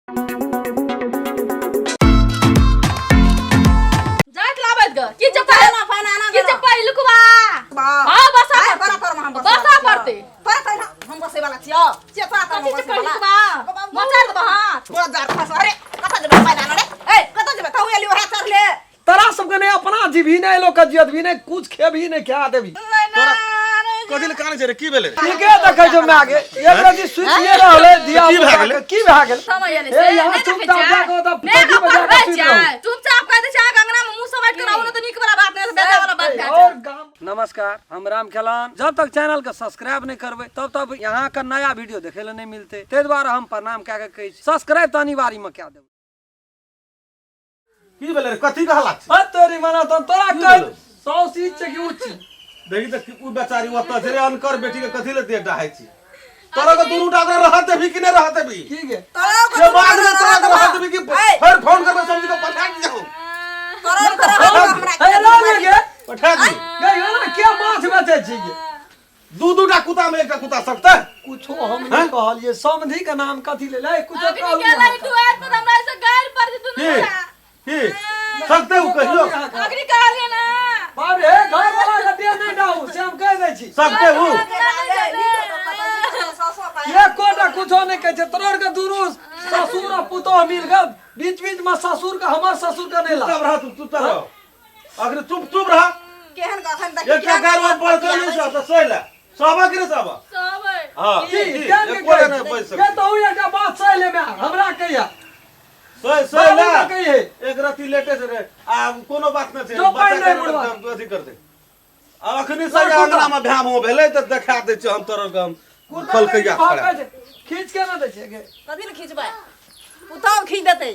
जाइत लाबैत ग की जे पहिल ना फाना ना की जे पहिलुकवा हां बसा आय बड़ा कर हम बसा पड़ते पर कर हम बसे वाला छियो चेपा कर कथी जे पहिलुकवा मचार देबो हाथ तोरा जार फस अरे कत जेबे पैदा रे ए कत जेबे तू एली ओहे चढ़ ले तोरा सबके नहीं अपना जीवी नहीं लोग के जियत भी नहीं कुछ खेबी नहीं खा देबी तोरा कथी ले कानै छै रे की भेलै रे ठीके देखै छौ माय गे एक रति सुतिए रहलै धिया की भए पुता गेलै? के की भए गेल समय एलै ए, से यहाँ नहि देखै चुपचाप छियै? जा कऽ ओतऽ नहि चौकी पर जा कऽ पढ़बै सुति छियै। रहू। चुपचाप कह दै छै अहाँके अंगना मे मुँह समेट कऽ रहू ने तऽ नीक वाला बात नहि बेजा वाला बात भए और जायत गाम नमस्कार हम राम खेलान जब तक चैनल के सब्सक्राइब नहीं करबै तब तक यहाँ के नया वीडियो देखे ले नहीं मिलते ताहि दुआरे हम प्रणाम कए के कहै छी सब्सक्राइब तऽ अनिवार्य में कए देबै की भेलै रे कथी के हल्ला छै अ तोरी मना तो तोरा की कह भेलौ? सौ चीज छै कि ऊँची देखी तऽ उ बेचारी ओतऽ छै रे अनकर बेटी के कथी ले देह डाहै छी तोरा के दुनू टा ओकरा रहत देबही कि नहि रहत देबही की गे तोरा से बाद में तोरा के रहत देबही कि फेर फोन करबै समझी के पठा दियौ तोरा के हमरा हे ला ले गे पठा दी गे ना के माछ बेचै छी गे दू दू टा कुत्ता में एकटा कुत्ता सकतै कुछो हम नहीं कहलिए समधी के नाम कथी ले ले कुछो अखनी कहू गेलै दुआर पर हमरा से गारि पर दुनू की गोरा। की सकतै उ कहियो अखनी कहलियै ना बाप रे घर वाला के देह नहीं डाहू से हम कह दै छी सकतै उ एकोटा कुछो नहीं कहै छै तोहर के दुनू ससुर आ पुतोह मिल के बीच बीच में ससुर के हमर ससुर के नहीं ला चुप रह तू चुप रह अखनी चुप चुप रह केहन कखन तक एकटा गार में पड़तै नहीं सब तऽ सही ले सबक रे सबक सब है। हां की की के एको नहि कहै बचि छै? सकतै के तो एकटा बात सही ले में हमरा कहिया सही सही बाबू ले के कहिए एक रत्ती लेटे से रे आ कोनो बात नहि छै जो बच्चा पानि नहि के बुढ़वा। अथी करतै आ अखनी से अंगना में भ्याम हो भेलै तऽ देखा दै छियै हम तोरो के हम फलकैया खड़ा खींच के ना दै छै गे कथी ले खींचबै पुतहु खींच देतै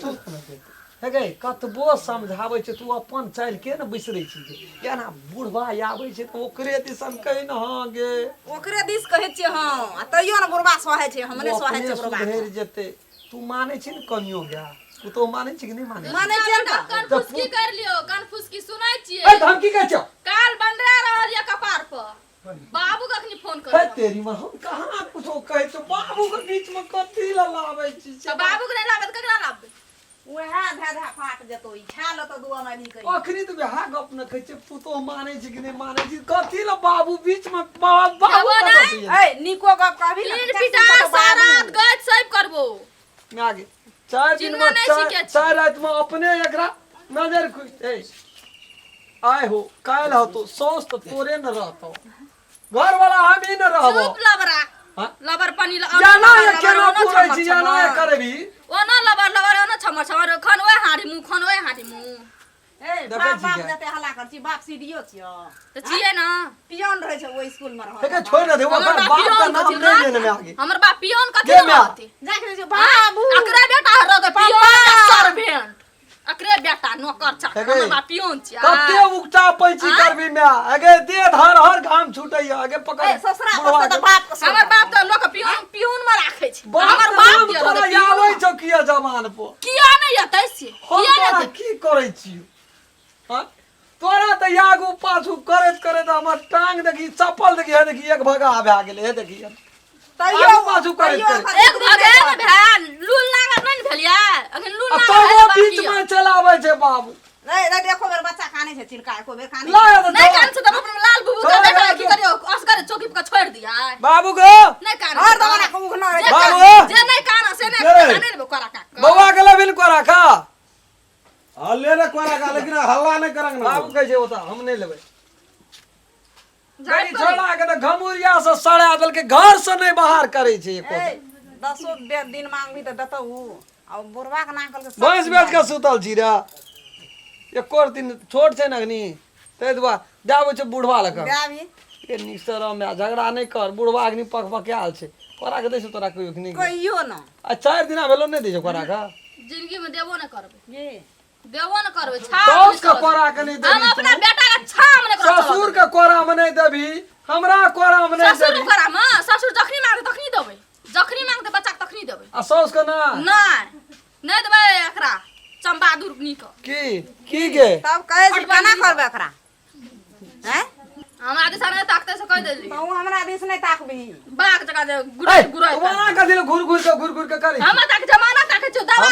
हे गे कतबो समझाबै छै तू अपन चालि के ने बिसरै छी गे केना बुढ़बा आबै छै तऽ ओकरे दिसन कहि न हँ गे ओकरे दिस कहै छियै हँ आ तैयो ने बुढ़बा सहै छै हमने ओ सहै अपने छै बुढ़बा सुधरि जेतै तू मानै छी ने कनियो गे पुतोह मानै छी कि नहि मानै छी मानै छियै ने कान फुसकी कर लियो कान फुसकी सुनै छियै ए तऽ हम की कहै छियौ काल बंडरा रहल ये कपार पर बाबू के अखनी फोन हे कर तेरी माँ हम कहाँ कुछो कहै छियौ बाबू के बीच में कथी लए लाबै छी से तऽ बाबू के नहि लाबे तऽ ककरा लाबे उएह धए धए फाट जेतौ ई खा लेतौ दू अमानी कहि अखनी तऽ वएह गप न कहै छै पुतोह मानै छै कि नहि मानै छै कथी लए बाबू बीच में बाबू बाबू कतऽ नहि। से एलै? ए नीको गप कहबी ने पीर पिटा सारा गज सब करबो माय गे चारि दिन चिन्हबो में नहि चारि सीखै छी। चारि राति में अपने एकरा नजर खुश ए आय हो काल्हि हतो साउस तऽ तोरे न रहतौ घर वाला हम ही न रहबो चुप लबरा हाँ? लबर पानी ल या ना ये केना पूरै छी या ना ये करबी ओना लबर लबर ओना छमर छमर खन ओए हाड़ी मुँह खन ओए हाड़ी मुँह ए देखै बाप छी बाप क्या? जते हल्ला कर छी बाप सीढ़ियो छियो तऽ छियै ना पियन रहै छै ओहि स्कूल में रहल हे छोड़ ना दे हमर ओकर बाप बाप का पियोन नाम कथी नहीं लेने में आगे हमर बाप पियोन कथी गे म्या। रहती जाके छै बाबू अकरे बेटा रहते पियोन सर्वेंट अकरे बेटा नौकर चाकर हेगे। हमर बाप पियोन छियै कते उकटा पैची करबी म्या अगे दे धर हर घाम छूटैया अगे पकड़ ए ससुरा बुढ़वा बसते के। तऽ बाप के हमर बाप तऽ लोक पियोन पियोन में राखै छै बाप हमर के बाप नाम के तोरा रहतै पियोन आबै मे। छौ किया जवान पर किया नहि एतै से हम किया नहि तोरा एतै की करै छियौ हाँ? तोरा तऽ आगू पाछू करैत करैत हमर टांग देखी चप्पल देखी हे देखी एक भगा भए गेलै हे देखी तैयो आगू पाछू करैत तैयो करैत एखन एक भगे ने भेल लूल लागल नहि ने भेल यै अखन लूल आ लागल तबो है तऽ बीच बाकी में चलाबै छै बाबू नहीं नहीं देखो बेर बच्चा काने छै चिलका एको बेर काने ला तऽ नहि कान छै तऽ अपन लाल बुबू के छोड़ बेटा दे। की करियो असगर चौकी पर छोड़ि दिया बाबू गो नहि कान हर दमाना के उघना रहै छै। बाबू। जे नहि कान से नहि के रे? काने ने कोरा का बौआ के लेबिन कोरा खा हाँ ले ले कोरा का लेकिन हल्ला नहीं करेंगे ना बाबू कहै छै ओतऽ हम नहि लेबै जाइत गई छोड़ा के तऽ घमुरिया से सड़ा देलकै घर से नहि बाहर करै छै एको ए दिन। दसो दिन मांगबी तऽ देतौ उ आ बुढ़वा के नाम कहलकै सब भैंस बेच कऽ सुतल छी रे एको दिन छोट छै ने अखनी ताहि दुआरे जाबै छै बुढ़वा लग दए आबी ए नीक से रह माय झगड़ा नहि कर बुढ़वा अखनी पक पकायल छै कोरा के दै छै तोरा कहियो कि नहि कहियो न आ चारि दिना भेलो नहि दै छै कोरा के जिंदगी में देबो नहि करबै ये देबो नहि करबै छाम साउस के कोरा के नहि हम देबी अपना बेटा के छाम नहि करब ससुर के कोरा में नहि देबी हमरा कोरा में नहि ससुर देबी कोरा में ससुर जखनी मांगते तखनी देबै जखनी मांगते बच्चा के तखनी देबै आ साउस के ना नहि नहि देबै एकरा चमबहादुर नीक की की गे तब कहै छी केना करबै एकरा हैं हमरा दिशा नहि ताकते से कहि देली तू हमरा दिस नहि ताकबी बाघ जकाँ जे ए गुरै गुरै तू वहाँ कथी लए घुर घुर के घुर घुर के करै छी? हमरा ताक जमाना ताके छौ दवा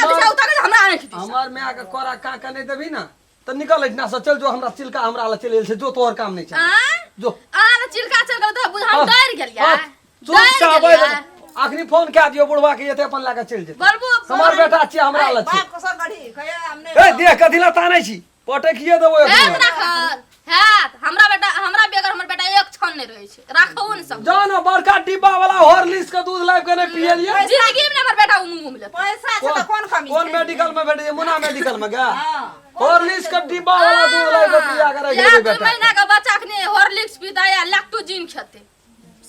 आँखि दिस। हमर माय के कोरा का के नहीं देबी ना तऽ निकल एहिठिना से चल जो हमरा चिलका हमरा लग चलि गेल छै जो तोहर काम नहीं छै आँय? जो अहाँ तऽ चिलका चल गेल तऽ बुझ हम डरि गेलियै हाँ, डरि चुपचाप गेलियै। अखनी फोन कए दियौ बुढ़वा के एते अपन लए के चलि जेतै बलबू हमर बेटा छियै हमरा लग छै बाप कसर गढ़ी कहिया हम ए नहीं देह कथी लए तानै छी पटकिए देबो हैत एखनी राखल हैत हमरा बेटा हमरा बेगर हमर बेटा एक क्षण नहि रहै छै राखो ने सब जाओ ना बड़का डिब्बा वाला हॉर्लिक्स के दूध लाबि के नहीं पियलियै जिंदगी में हमर बेटा उ मुंह में लेतै पैसा छै तऽ कोन कमी कोन छै मेडिकल में भेटै छै मुना मेडिकल में गा हाँ। हॉर्लिक्स के डिब्बा वाला दूध लाबि के पिया के रखि इएह देबै दू बेटा महीना के बच्चा अखने हॉर्लिक्स पीता या लैक्टोजीन खेतै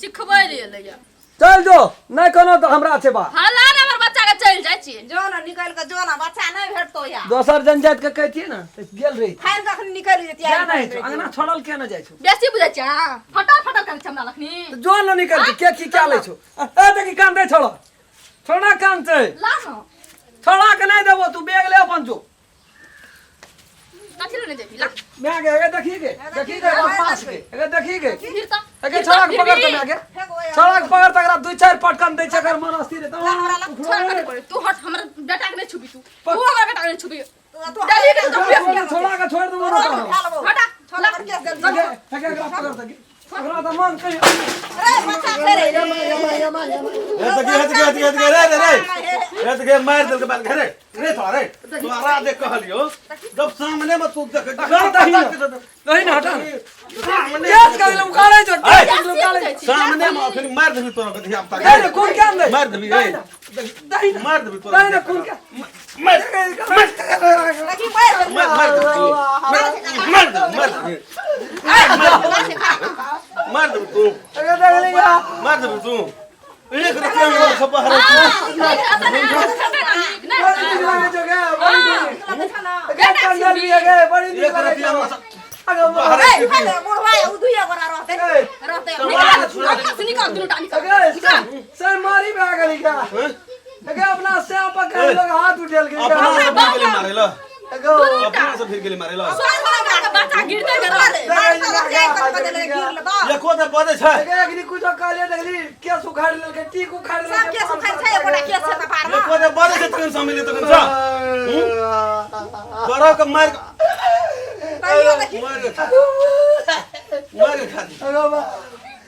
सिखबै ले एलैया चल जो नहीं कोनो तऽ हमरा छै बा हँ ला ने हमर बच्चा के चलि जाइ छियै जो ना निकल के जो ना बच्चा नहीं भेटतो या दोसर जनजाति के कहतियै ने तऽ गेल रही फाइन कखन निकल जेती किया नहि छौ अंगना छोड़ल किया नहि जाइ छौ बेसी बुझै छियै अहाँ फटर फटर करै छै हमरा लखनी तऽ जो न निकल के की क्या लै छौ ए देखी कान दे छोड़ छोड़ा कान छै ला न छोड़ा के नहि देबो तू बैग ले अपन जो कथी ले नहि देबी ला मैं गे अगे देखी गे देखी गे बदमाश के अगे देखी गे फिर तऽ अगे छोड़ा के पकड़ त मैं गे छोड़ा के पकड़ तकरा दू चार पटकन दै छै अगर मन अस्थिर त छोड़ा के नहीं पड़े तू हट हमरा बेटा के नहीं छुबी तू तू हमरा बेटा के नहीं छुबी डली के तो छोड़ा के छोड़ देबो ना हटा छोड़ा के केस दे अगे अगे एकरा पकड़ त एकरा त मन कहीं अरे बच्चा छै रे ए देखी हे देखी हे देखी रे रे रे हे देखी मार देलके बाल घरे रे थोड़ा रे तोरा देख कहलियो जब सामने में तू देख दही ना दही ना हटा ना सामने केस कर ले उखाड़े छो केस कर ले उखाड़े छो सामने में अखन मार देबी तोरा के धिया पुता दही ना खून क्या दे मार देबी रे दही ना मार देबी तोरा दही ना खून क्या मार मार देखी मार मार मार देबी मार देबी मार देबी मार देबी तू अगे देख लिया मार देबी तू एक रतिया में सब बाहर बड़ी नीक लागे छो गे बड़ी नीक अगे कंगल भी अगे बड़ी नीक एक लागे रतिया छो में सब अगे बाहर ए खाले बुढ़वा उ दुइया गोरा रहते रहते अगे से मारी भए गेली का अगे अपना से पकड़ लोग हाथ उठेल के अपना से फिर गेली मारे ला अगे अपना से फिर गेली मारे ला एको दे बदे छै अगे अगली कुछो कहलिए देखली केस उखाड़ लेलकै टीक उखाड़ सब लेलकै केस उखाड़ छै एकोटा केस छै कपार में एको दे बदे छै तखन समझ ले तखन जा तोरा के मार कहियो देखी मार के खा मार के खा दी। अगे बा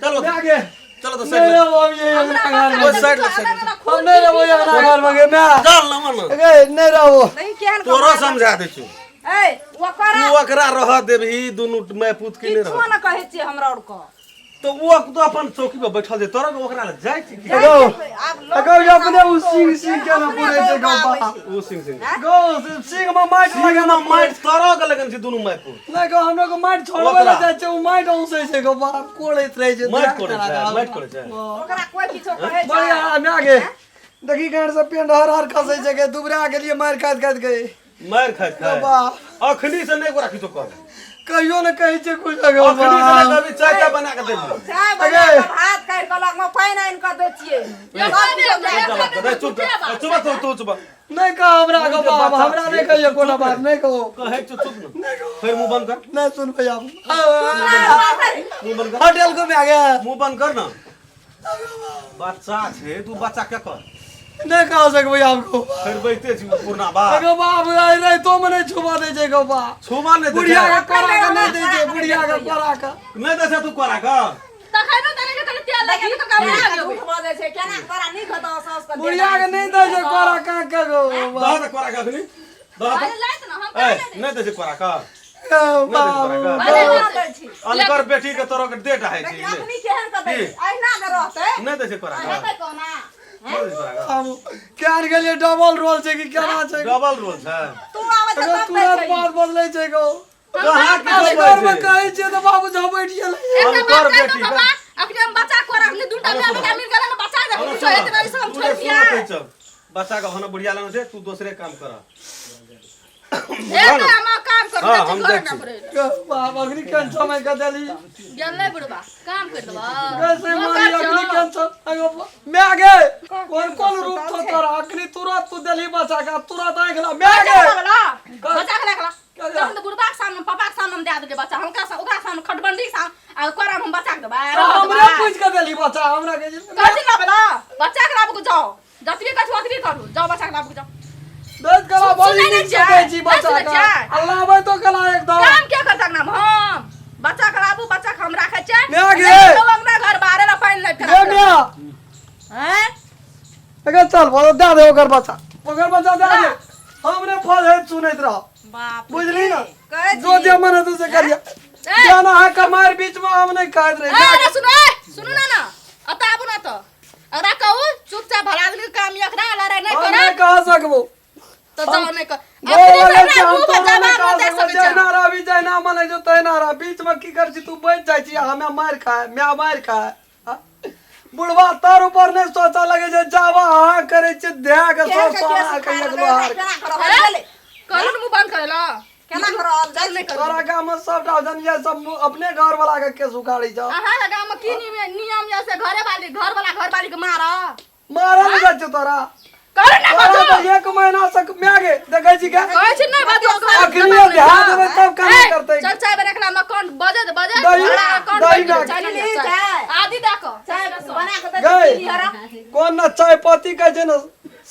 चलो आगे चलो तो नहीं साइड ले रहबो हम ये अंगना घर में वो साइड ले साइड ले। हम नहीं रहबो ये अंगना घर में गे मैं चल ना मन अगे नहीं रहबो नहीं केहन तोरो समझा दे छु ए ओकरा तू ओकरा रह देबही दुनू मैं पुत के नहीं किछो रह न कहै छियै हमरा और के तो वो तो अपन चौकी पर बैठल जे तोरा के ओकरा ले जाय छी की? अगो आब लोग अगो ये अपने उ सिंह सिंह के ना अपने पुरे छै गौ गौ आबै छै। उ सिंह सिंह गौ सिंह में माटि सिंह लगे में माटि तोरा के लगन छी दुनू मैं पुत नहीं गौ हमरा को माटि छोड़बै ओकरा। ले जाइ छै उ माटि औंसै छै गौ बाप कोड़ैत रहै छै माटि कोड़ै छै माटि कोड़ै छै ओकरा कोई किछो कहै छै बढ़िया हमरा के देखी गाँठ से पेंट हर हर खसै छै गे दुबरा गेलियै मारि खाइत खाइत गे मारि खाइत खाइत बाप अखनी से नहि ओकरा किछो कहब कहियो ने कहै छै कुछ गौ अखनी से नहि कहबी चाय ताय बना के देबी चाय बना कऽ भात काटि कऽ लगमे पानि आनि कऽ दै छियै चुप चुप तू तू चुप नहीं कह हमरा गौ बाप हमरा नहीं कहियो कोनो बात नहीं कहो कहै छौ चुप न फेर मुंह बंद कर नहीं सुन भैया मुंह बंद कर होटल को में आ गया मुंह बंद कर ना बच्चा छै तू बच्चा के कर नहीं कह सकबै आपको फेर बैठते छी पुरना बाप अगो बाप रे रे तो मने छुबा दे छै गो बाप छुबा नहि दै बुढ़िया छै के कोरा के नहीं दे छै बुढ़िया के कोरा के नहि दै छै तू कोरा के तखनो तने के कने तेल लगा के कपड़ा झूठ बजै छै केना तोरा नीक हेतौ साउस के बुढ़िया के नहीं दे छै कोरा का के गो दह दे कोरा के अखनी दह अरे दे लाइत ना हम ए कहे नहि दै छै कोरा के बाप नहि दै छै कोरा के दै छी अनकर बेटी के तोरो के डेट है छै अखनी केहन के दै छी अहिना ने रहतै नहि दै छै कोरा के हेतै कोना नहि दै छै कोरा के हम केहन गेलियै डबल रोल छै कि केना छै डबल रोल छै तू आबै छै अगर तब दै तुरंत छै बात बदलै छै गो कहाँ की घर में छै कहै छियै तऽ बाबू झपटि गेलै एकटा अनकर बात कह बेटी दो पापा अखने हम बच्चा कोरा हमने दूटा माय बेटा मिल गेल ने बच्चा देखो कुछ एते बारी से हम छोड़ दिया बच्चा के होना बुढ़िया लगन छै तू दोसरे काम कर ए तो हम काम कर हाँ, हम घर जाइ ना छी। पड़े बाप अग्नि केहन समय के देली गेल नहीं बुढ़बा काम कर देबा कैसे मारी अग्नि केहन अगो मैं गे कोन कोन रूप छौ तोरा अग्नि तुरंत तू देली बच्चा के तुरंत आँखि ला मैं गे बच्चा के रखला तखन तऽ बुढ़बा के सामने पापा के सामने हम दए देलियै बच्चा हुनका ओकरा सामने खटबंडी के सामने आ कोरा हम बच्चा के देबै हमरे पूछ के देली बच्चा हमरा के कथी लाबै ला बच्चा के लाबऽ के जाओ जतबी कहै छी ओतबी करू जाओ बच्चा के लाबऽ के जाओ दर्द करा बुढ़वा बड़ी सुनै नीक से नहि दै छी छियै? बच्चा नहि के सुनै छियै? अल्लाह आबै तो कला एकदम काम क्या करता नाम हम बच्चा के लाबू बच्चा के हम राखै छियै म्या गे। तो अंगना घर बाहरे ला पानि लग गे म्या हैं अगर चल बोलो दे दे ओकर बच्चा ओकर बच्चा दे दे हमरे फल है सुनैत रह बाप रे। बुझली ना कहै छी। जो जे मन हेतौ से करिया जाना है कमार बीच में हम नहीं कहत रही अरे सुनो ए, सुनू ना ना अतः आबू ना तो अरे कहू चुपचाप भला आदमी के काम यकरा लड़ाई नहीं हम करा नहीं कह सकबो तो जाओ नहीं कर गो अपने वाला से छै, हम मुंह पर तोरा नहीं जवाब कह न दे सकबो सकै जहिना छै। रहबी जहिना मन होइ छौ तहिना रह बीच में की कर छी तू बचि जाइ छी हमे मारि खाए माय मारि खाए आ? बुढ़वा तर ऊपर नहीं सोचा लगे छै जावा हाँ करे छै धए के सब सोना के एक लोहार के। केना करहल गेलै कहलू ने मुंह बंद करे ला केना करहल चल नहीं करू तोरा गाम में सबटा जनिया सब अपने घर वाला के केस उखाड़ी जाओ अहाँ के गाम में की नियम नियम या से घरे वाली घर वाला घर वाली के मारा मारल जाइ छौ तोरा कहलू ना तोरा बाजू तऽ एक महीना से माय गे देखै छी के कहै छी नहीं बाजू अखनियो ध्यान देबै तब केना करतै चल चाय बना के ला कौन बजे बजे दही- कौन दही बजे ना। चाय नहीं चाय आदि देखो चाय बना के दे गई पी लिहरा कोन ना चाय पत्ती कहै छै ने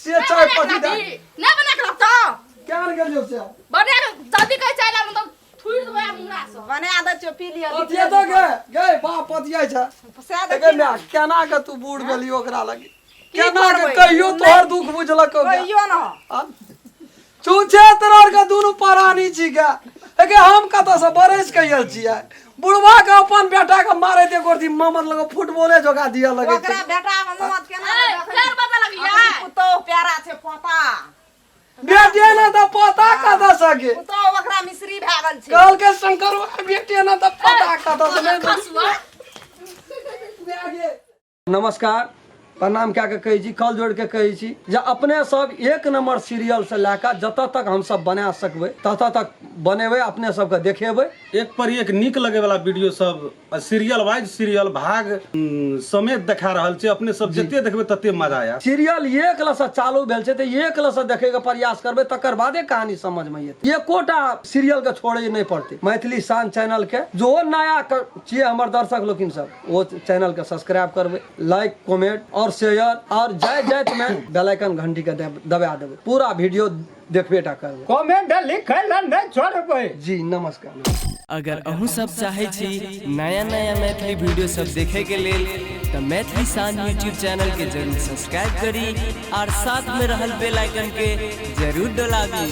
से चाय पत्ती दए नहीं बना के ला तो केहन गेलियौ से बना के जल्दी कहे चाय ला मतलब थुइर देबै मुंगरा से बना दे छो पी लिह पतिया तो गे गे बाप पतिया छै से दे एके माय केना के तू बूढ़ भेली ओकरा लगी केना के करबै? कहियो तोहर दुख बुझलक कहियो न छूछे तोहर के दुनू परानी छी गे एके हम कतऽ से बरस के आयल छियै बुढ़वा के अपन बेटा के मारे दे गोरती मामर लगे फुटबॉले जोगा दिया लगे ओकरा बेटा मे मत केना ए, फेर बदल लगिया पुतोह प्यारा छै पोता बेटे ने तऽ पता कतऽ से गे पुतोह ओकरा मिश्री भए गेल छै कहलकै शंकर बेटे ने तऽ पता कतऽ से नहि खसुआ नमस्कार प्रणाम कए कऽ कहै छी कल जोड़ि कऽ कहै छी जे अपने सब एक नंबर सीरियलसँ लए कऽ जतऽ तक हमसब बना सकबै ततऽ तक बनेबै अपने सबके देखेबै एक पर एक नीक लगे वाला वीडियो सब सीरियल वाइज सीरियल भाग समेत देखा रहल छै अपने सब जते देखबै तते मजा आयत सीरियल एक लसँ चालू भेल छै तऽ एक लसँ देखैके प्रयास करबै तकर बादे कहानी समझमे एतै एकोटा सीरियलके छोड़ै नहि पड़तै मैथिली शान चैनलके जो नया छियै हमर दर्शक लोकिन सब ओ चैनलके सब्सक्राइब करबै लाइक कमेंट और शेयर और जाय जाइत में बेल आइकन घंटी के दबा देबै पूरा वीडियो देखबे टा करबै कमेंट लिखै लए नहि छोड़बै जी नमस्कार अगर अहूँ सब चाहै छी नया नया मैथिली वीडियो सब देखे के लेल तऽ मैथिली शान यूट्यूब चैनल के जरूर सब्सक्राइब करी और साथ में रहल बेल आइकन के जरूर डोलाबी।